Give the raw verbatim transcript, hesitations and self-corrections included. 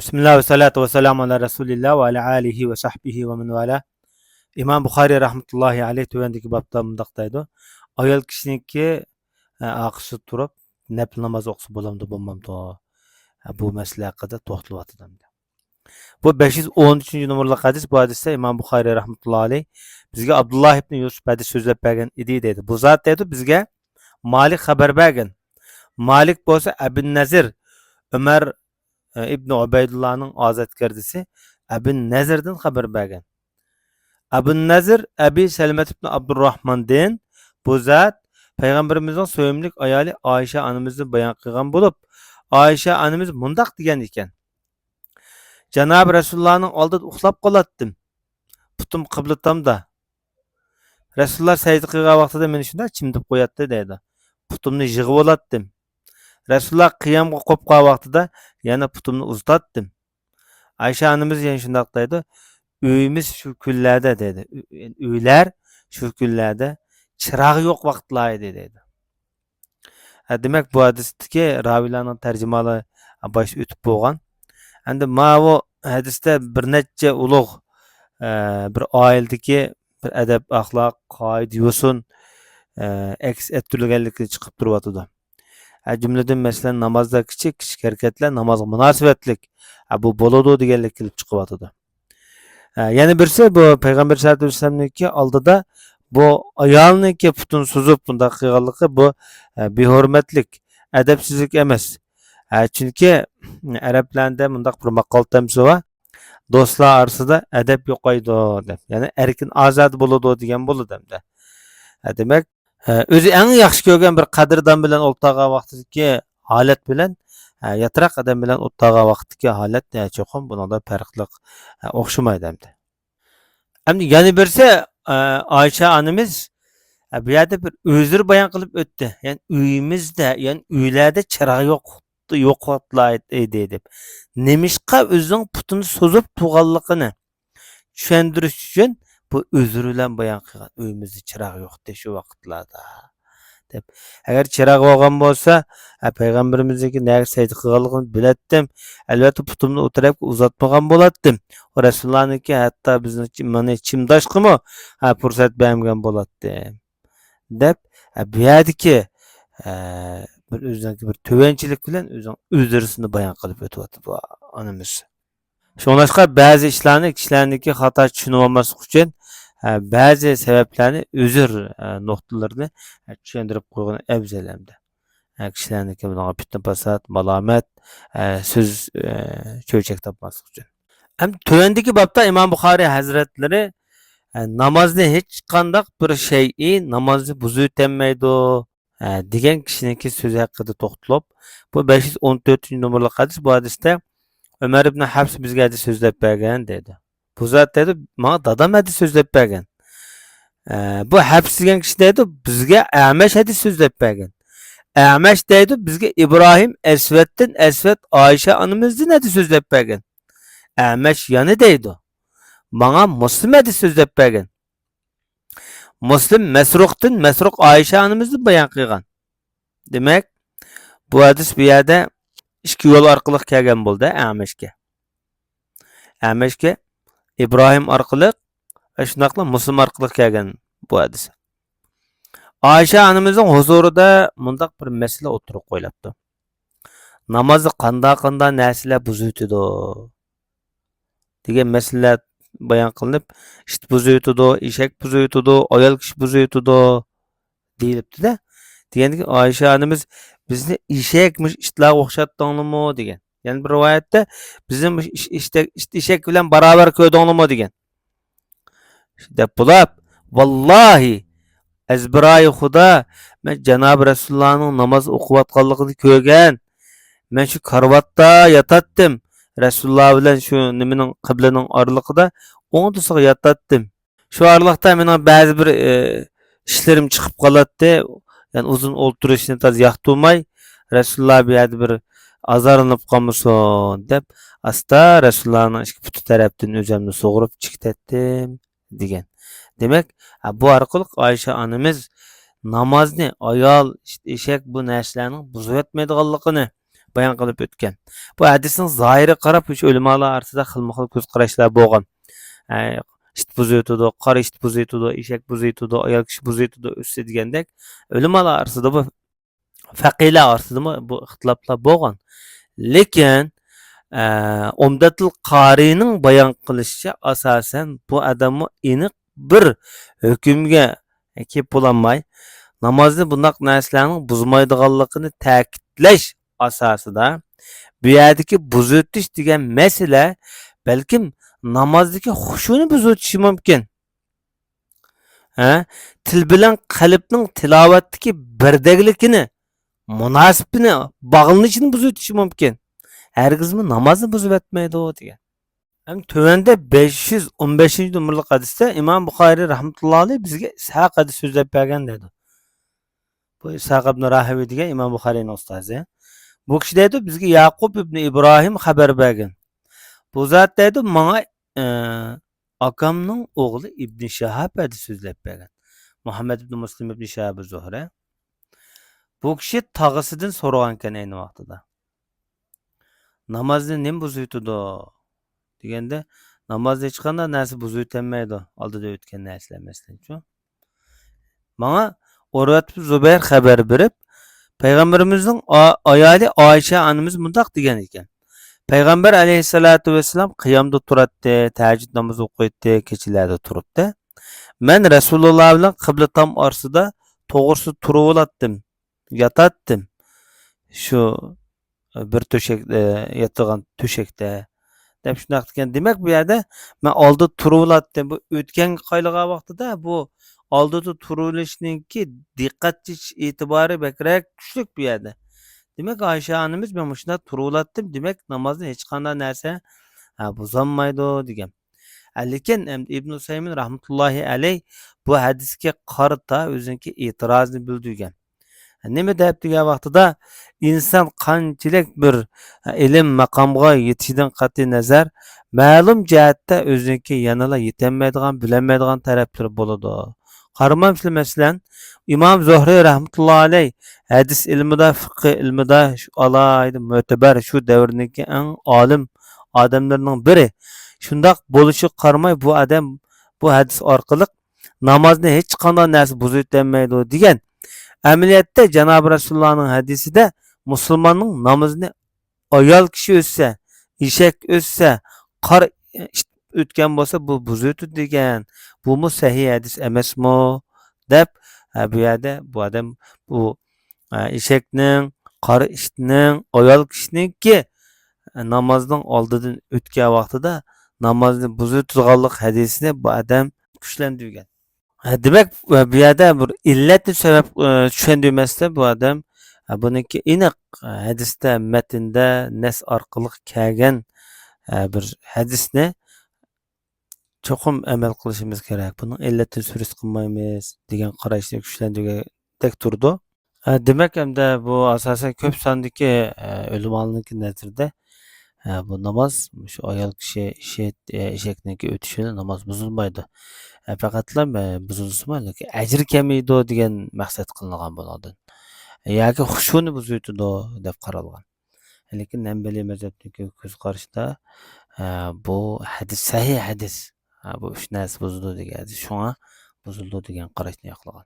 بىسمىللا ۋەسسالاتۇ ۋەسسالامۇ ئالا رەسۇلىللا ۋە ئالا ئالىھى ۋە سەھبىھى ۋە مەن ۋالا. ئىمام بۇخارىي رەھمەتۇللاھى ئەلەيھ تۆۋەندىكى بابتا مۇنداق دەيدۇ. ئايال كىشىنىڭكى، ئە، ئارقىسىدا تۇرۇپ نەپلى ناماز ئوقۇسا بولامدۇ، بولمامدۇ؟ ئە، بۇ مەسىلە ھەققىدە توختىلىۋاتىدۇ ئەمدى. بۇ بەش يۈز ئون ئۈچىنچى نومۇرلۇق ھەدىس. بۇ ھەدىستە ئىمام بۇخارىي رەھمەتۇللاھى ئەلەيھ بىزگە ئابدۇللاھ ئىبنى يۈسۈپ ھەدىس سۆزلەپ بەرگەن ئىدى دەيدۇ. بۇ زات دەيدۇ بىزگە مالىك خەۋەر بەرگەن. مالىك بولسا ئەبۇ نەزىر ئۆمەر، ئە، ئىبنى ئۇبەيدۇللانىڭ ئازادگەردىسى ئەبۇ نەزىردىن خەۋەر بەرگەن. ئەبۇ نەزىر ئەبى سەلمەت ئىبنى ئابدۇرراھماندىن بۇ زات پەيغەمبىرىمىزنىڭ سۆيۈملۈك ئايالى ئائىشە ئانىمىزدىن بايان قىلغان بولۇپ، ئائىشە ئانىمىز مۇنداق دېگەن ئىكەن: جانابى رەسۇلۇللانىڭ ئالدىدا ئۇخلاپ قالاتتىم. پۇتۇم قىبلە تامدا. رەسۇلۇللا سەجدە قىلغان ۋاقتىدا مېنى شۇنداق چىمدىپ قوياتتى دەيدۇ. پۇتۇمنى يىغىۋالاتتىم. رەسۇلۇللا قىيامغا قوپقان ۋاقتىدا يەنە پۇتۇمنى ئۇزىتاتتىم. ئائىشە ئانىمىز يەنە شۇنداق دەيدۇ، ئۆيىمىز شۇ كۈنلەردە دەيدۇ. ئۆ-، ئۆيلەر شۇ كۈنلەردە چىراغ يوق ۋاقىتلار ئىدى دەيدۇ. ھە، دېمەك، بۇ ھەدىستىكى راۋىيلارنىڭ تەرجىمىھالى باشتا ئۆتۈپ بولغان. ئەمدى ماۋۇ ھەدىستە بىر نەچچە ئۇلۇغ، ئە، بىر ئائىلىدىكى بىر ئەدەپ، ئەخلاق، قائىدە، يوسۇن، ئە، ئەكس ئەتتۈرۈلگەنلىكى چىقىپ تۇرۇۋاتىدۇ. ھە، جۈملىدىن، مەسىلەن، نامازدا كىچىك، كىچىك ھەرىكەتلەر نامازغا مۇناسىۋەتلىك. ھە، بۇ بولىدۇ دېگەنلىك كېلىپ چىقىۋاتىدۇ. ھە، يەنە بىرسى، بۇ پەيغەمبەر سەللەللاھۇ ئەلەيھى ۋەسەللەمنىڭكى ئالدىدا بۇ ئايالنىڭكى پۇتىنى سوزۇپ بۇنداق قىلغانلىقى بۇ، ھە، بىھۆرمەتلىك، ئەدەپسىزلىك ئەمەس. ھە، چۈنكى ئەرەبلەردە مۇنداق بىر ماقال تەمسىلى بار، دوستلار ئارىسىدا ئەدەپ يوقايدۇ دەپ، يەنى ئەركىن ئازادە بولىدۇ دېگەن بولىدۇ ئەمدى. ھە، دېمەك، ئە، ئۆزى ئەڭ ياخشى كۆرگەن بىر قەدىردان بىلەن ئولتۇرغان ۋاقتىدىكى ھالەت بىلەن، ئە، ياتراق ئادەم بىلەن ئولتۇرغان ۋاقىتتىكى ھالەت، ئە، چوقۇم بۇنىڭدا پەرقلىق، ئە، ئوخشىمايدۇ ئەمدى. ئەمدى يەنە بىرسى، ئە، ئائىشە ئانىمىز، ئە، بۇ يەردە بىر ئۆزرە بايان قىلىپ ئۆتتى. يەنى ئۆيىمىزدە، يەنى ئۆيلەردە چىراغ يوق، يوق ۋاقىتلار ئىدى دەپ. نېمىشقا ئۆزىنىڭ پۇتىنى سوزۇپ تۇرغانلىقىنى چۈشەندۈرۈش ئۈچۈن بۇ ئۆزرە بىلەن بايان قىلغان، ئۆيىمىزدە چىراغ يوقتى شۇ ۋاقىتلاردا دەپ. ئەگەر چىراغ بولغان بولسا، ھە، پەيغەمبىرىمىزنىڭكى نەگە سەجدە قىلغانلىقىنى بىلەتتىم. ئەلۋەتتە، پۇتۇمنى ئۇ تەرەپكە ئۇزاتمىغان بولاتتىم. ئۇ رەسۇلۇللانىڭكى ھەتتا بىزنى چىم-، مېنى چىمداشقىمۇ، ھە، پۇرسەت بەرمىگەن بولاتتىم دەپ، ھە، بۇ يەردىكى، ھە، بىر ئۆزىنىڭكى بىر تۆۋەنچىلىك بىلەن ئۆزىنىڭ ئۆزرىسىنى بايان قىلىپ ئۆتۈۋاتىدۇ بۇ ئانىمىز. شۇڭلاشقا بەزى ئىشلارنى كىشىلەرنىڭكى خاتا چۈشىنىۋالماسلىق ئۈچۈن، ئە، بەزى سەۋەبلەرنى، ئۆزۈر، ئە، نۇقتىلىرىنى، ئە، چۈشەندۈرۈپ قويغىنى ئەۋزەل ئەمدى. ئە، كىشىلەرنىڭكى بۇنىڭغا پىتنە-پاسات، مالامەت، ئە، سۆز، ئە، چۆچەك تاپماسلىق ئۈچۈن. ئەمدى تۆۋەندىكى بابتا ئىمام بۇخارىي ھەزرەتلىرى، ئە، نامازنى ھېچقانداق بىر شەيئى نامازنى بۇزۇۋېتەلمەيدۇ. ھە، دېگەن كىشىنىڭكى سۆزى ھەققىدە توختىلىپ، بۇ بەش يۈز ئون تۆتىنچى نومۇرلۇق ھەدىس، بۇ ھەدىستە ئۆمەر ئىبنى ھەفس بىزگە ھەدىس سۆزلەپ بەرگەن دەيدۇ. بۇ زات دەيدۇ، ماڭا دادام ھەدىس سۆزلەپ بەرگەن. ئە، بۇ ھەفس دېگەن كىشى دەيدۇ، بىزگە ئەمەش ھەدىس سۆزلەپ بەرگەن. ئەمەش دەيدۇ، بىزگە ئىبراھىم ئەسۋەدتىن، ئەسۋەد ئائىشە ئانىمىزدىن ھەدىس سۆزلەپ بەرگەن. ئەمەش يەنە دەيدۇ، ماڭا مۇسلىم ھەدىس سۆزلەپ بەرگەن. مۇسلىم مەسرۇقتىن، مەسرۇق ئائىشە ئانىمىزدىن بايان قىلغان. دېمەك، بۇ ھەدىس بۇ يەردە ئىككى يول ئارقىلىق كەلگەن بولدى ئەمەشكە. ئەمەشكە ئىبراھىم ئارقىلىق ۋە شۇنداقلا مۇسلىم ئارقىلىق كەلگەن بۇ ھەدىس. ئائىشە ئانىمىزنىڭ ھۇزۇرىدا مۇنداق بىر مەسىلە ئوتتۇرىغا قويۇلۇپتۇ. نامازنى قانداق، قانداق نەرسىلەر بۇزۇۋېتىدۇ؟ دېگەن مەسىلىلەر بايان قىلىنىپ، ئىت بۇزۇۋېتىدۇ، ئېشەك بۇزۇۋېتىدۇ، ئايال كىشى بۇزۇۋېتىدۇ دېيىلىپتۇ-دە. دېگەندىكىن ئائىشە ئانىمىز، بىزنى ئېشەك، مۇشۇ ئىتلارغا ئوخشاتتىڭلىمۇ دېگەن. يەنە بىر رىۋايەتتە، بىزنى مۇشۇ ئىش-، ئىشتەك-، ئىت ئېشەك بىلەن باراۋەر كۆردۈڭلىمۇ دېگەن. دەپ بولاپ، ۋاللاھى، ئەزبىرايى خۇدا، مەن جانابى رەسۇلۇللانىڭ ناماز ئوقۇۋاتقانلىقىنى كۆرگەن. مەن شۇ كارىۋاتتا ياتاتتىم. رەسۇلۇللا بىلەن شۇ نېمىنىڭ، قىبلىنىڭ ئارىلىقىدا ئوڭدىسىغا ياتاتتىم. شۇ ئارىلىقتا مېنىڭ بەزى بىر، ئى، ئىشلىرىم چىقىپ قالاتتى. يەنى ئۇزۇن ئولتۇرۇشنى تازا ياقتۇرماي، رەسۇلۇللا بۇ يەردە بىر ئازارلىنىپ قالمىسۇن دەپ، ئاستا رەسۇلۇللانىڭ ئىككى پۇتى تەرەپتىن ئۆزۈمنى سۇغۇرۇپ چىقىپ كەتتىم. دېگەن. دېمەك، ھە، بۇ ئارقىلىق ئائىشە ئانىمىز نامازنى ئايال، ئىت، ئېشەك بۇ نەرسىلەرنىڭ بۇزۇۋەتمەيدىغانلىقىنى، بايان قىلىپ ئۆتكەن. بۇ ھەدىسنىڭ زاھىرىغا قاراپ، مۇشۇ ئۆلىمالار ئارىسىدا خىلمۇخىل كۆز قاراشلار بولغان. ئە، ئىت بۇزۇۋېتىدۇ، قارا ئىت بۇزۇۋېتىدۇ، ئېشەك بۇزۇۋېتىدۇ، ئايال كىشى بۇزۇۋېتىدۇ، ئۆسسە دېگەندەك، ئۆلىمالار ئارىسىدا بۇ، فەقىھلەر ئارىسىدىمۇ بۇ ئىختىلاپلار بولغان. لېكىن، ئە، ئۇمدەتۇل قارىنىڭ بايان قىلىشىچە، ئاساسەن بۇ ئادەممۇ ئېنىق بىر ھۆكۈمگە كېلىپ بولالماي، نامازنى بۇنداق نەرسىلەرنىڭ بۇزمايدىغانلىقىنى تەكىتلەش ئاساسىدا، بۇ يەردىكى بۇزۇۋېتىش دېگەن مەسىلە بەلكىم نامازدىكى خۇشۇنى بۇزۇۋېتىشى مۇمكىن. ھە؟ تىل بىلەن قەلبنىڭ تىلاۋەتتىكى بىردەكلىكىنى، مۇناسىپىتىنى، باغلىنىشىنى بۇزۇۋېتىشى مۇمكىن. ھەرگىزمۇ نامازنى بۇزۇۋەتمەيدۇ دېگەن. ھەم تۆۋەندە بەش يۈز ئون بەشىنچى نومۇرلۇق ھەدىستە ئىمام بۇخارىي رەھمەتۇللا ئەلەيھ بىزگە ئىسھاق ھەدىس سۆزلەپ بەرگەن دەيدۇ. بۇ ئىسھاق ئىبنى راھىۋى دېگەن ئىمام بۇخارىينىڭ ئۇستازى. بۇ كىشى دەيدۇ، بىزگە ياقۇب ئىبنى ئىبراھىم خەۋەر بەرگەن. بۇ زات دەيدۇ، ماڭا، ئە، ئاكامنىڭ ئوغلى ئىبنى شىھاب ھەدىس سۆزلەپ بەرگەن. مۇھەممەد ئىبنى مۇسلىم ئىبنى شىھاب زۇھرى. بۇ كىشى تاغىسىدىن سورىغانكەن ئەينى ۋاقتىدا. نامازنى نېمە بۇزۇۋېتىدۇ؟ دېگەندە، نامازنى ھېچقانداق نەرسە بۇزۇۋېتەلمەيدۇ. ئالدىدا ئۆتكەن نەرسىلەر مەسىلەن شۇ. ماڭا ئۇرۋەت ئىبن زۇبەير خەۋەر بېرىپ، پەيغەمبىرىمىزنىڭ ئا-، ئايالى ئائىشە ئانىمىز مۇنداق دېگەن ئىكەن، پەيغەمبەر ئەلەيھىسسالاتۇ ۋەسسالام قىيامدا تۇراتتى، تەھەججۇد نامىزى ئوقۇيتتى، كېچىلەردە تۇرۇپتى. مەن رەسۇلۇللا بىلەن قىبلە تام ئارىسىدا توغرىسىدا تۇرۇۋالاتتىم، ياتاتتىم. شۇ بىر تۆشەك، ئە، ياتىدىغان تۆشەكتە دەپ شۇنداق دېگەن. دېمەك، بۇ يەردە مەن ئالدىدا تۇرۇۋالاتتىم. بۇ ئۆتكەنگە قايلىغان ۋاقتىدا بۇ ئالدىدا تۇرۇۋېلىشنىڭكى دىققەت چېچىش ئېتىبارى بەكرەك كۈچلۈك بۇ يەردە. دېمەك، ئائىشە ئانىمىز، مەن مۇشۇنداق تۇرۇۋالاتتىم، دېمەك، نامازنى ھېچقانداق نەرسە، ھە، بۇزالمايدۇ دېگەن. ھە، لېكىن ئەمدى ئىبن ئۇسەيمىن رەھمەتۇللاھى ئەلەيھ بۇ ھەدىسكە قارىتا ئۆزىنىڭكى ئېتىرازىنى بىلدۈرگەن. نېمە دەپ دېگەن ۋاقتىدا، ئىنسان قانچىلىك بىر ئىلىم ماقامغا يېتىشىدىن قەتئىي نەزەر، مەلۇم جەھەتتە ئۆزىنىڭكى يەنىلا يېتەلمەيدىغان، بىلەلمەيدىغان تەرەپلىرى بولىدۇ. قارىمامسىلەر، مەسىلەن، ئىمام زۇھرى رەھمەتۇللا ئەلەيھ ھەدىس ئىلمىدا، فىقھى ئىلمىدا شۇ ئالاھىدە مۆتىبەر، شۇ دەۋرنىڭكى ئەڭ ئالىم ئادەملىرىنىڭ بىرى. شۇنداق بولۇشىغا قارىماي، بۇ ئادەم بۇ ھەدىس ئارقىلىق نامازنى ھېچقانداق نەرسە بۇزۇۋېتەلمەيدۇ دېگەن. ئەمەلىيەتتە جانابى رەسۇلۇللانىڭ ھەدىسىدە مۇسۇلماننىڭ نامىزىنى ئايال كىشى ئۆتسە، ئېشەك ئۆتسە، قارا ئىت ئۆتكەن بولسا، بۇ بۇزۇۋېتىدۇ دېگەن. بۇمۇ سەھىھ ھەدىس ئەمەسمۇ؟ دەپ، ھە، بۇ يەردە بۇ ئادەم بۇ، ھە، ئېشەكنىڭ، قارا ئىتنىڭ، ئايال كىشىنىڭكى نامازنىڭ ئالدىدىن ئۆتكەن ۋاقتىدا نامازنى بۇزۇۋېتىدىغانلىق ھەدىسىنى بۇ ئادەم كۈچلەندۈرگەن. ھە، دېمەك، بۇ يەردە بىر ئىللەتنى سەۋەب، ئە، چۈشەندۈرمەستىن، بۇ ئادەم، ھە، بۇنىڭكى ئېنىق، ھە، ھەدىستە، مەتندە، نەس ئارقىلىق كەلگەن، ھە، بىر ھەدىسنى چوقۇم ئەمەل قىلىشىمىز كېرەك. بۇنىڭ ئىللەتنى سۈرۈست قىلمايمىز دېگەن قاراشنى كۈچلەندۈرگەندەك تۇرىدۇ. ھە، دېمەك، ئەمدى بۇ ئاساسەن كۆپ ساندىكى، ئە، ئۆلىمالارنىڭكى نەزىرىدە، ئە، بۇ ناماز مۇشۇ ئايال كىشى ئېشەك، ئە، ئېشەكنىڭكى ئۆتۈشى بىلەن ناماز بۇزۇلمايدۇ. ئە، پەقەتلا، ئە، بۇزۇلسىمۇ، لېكىن ئەجرى كەمىيىدۇ دېگەن مەقسەت قىلىنغان بۇنىڭدىن. ياكى خۇشۇنى بۇزۇۋېتىدۇ دەپ قارالغان. لېكىن ھەنبەلىي مەزھەپنىڭكى كۆز قارىشىدا، ئە، بۇ ھەدىس سەھىھ ھەدىس. ھە، بۇ ئۈچ نەرسە بۇزۇلىدۇ دېگەن ھەدىس. شۇڭا بۇزۇلىدۇ دېگەن قاراشنى ياقلىغان.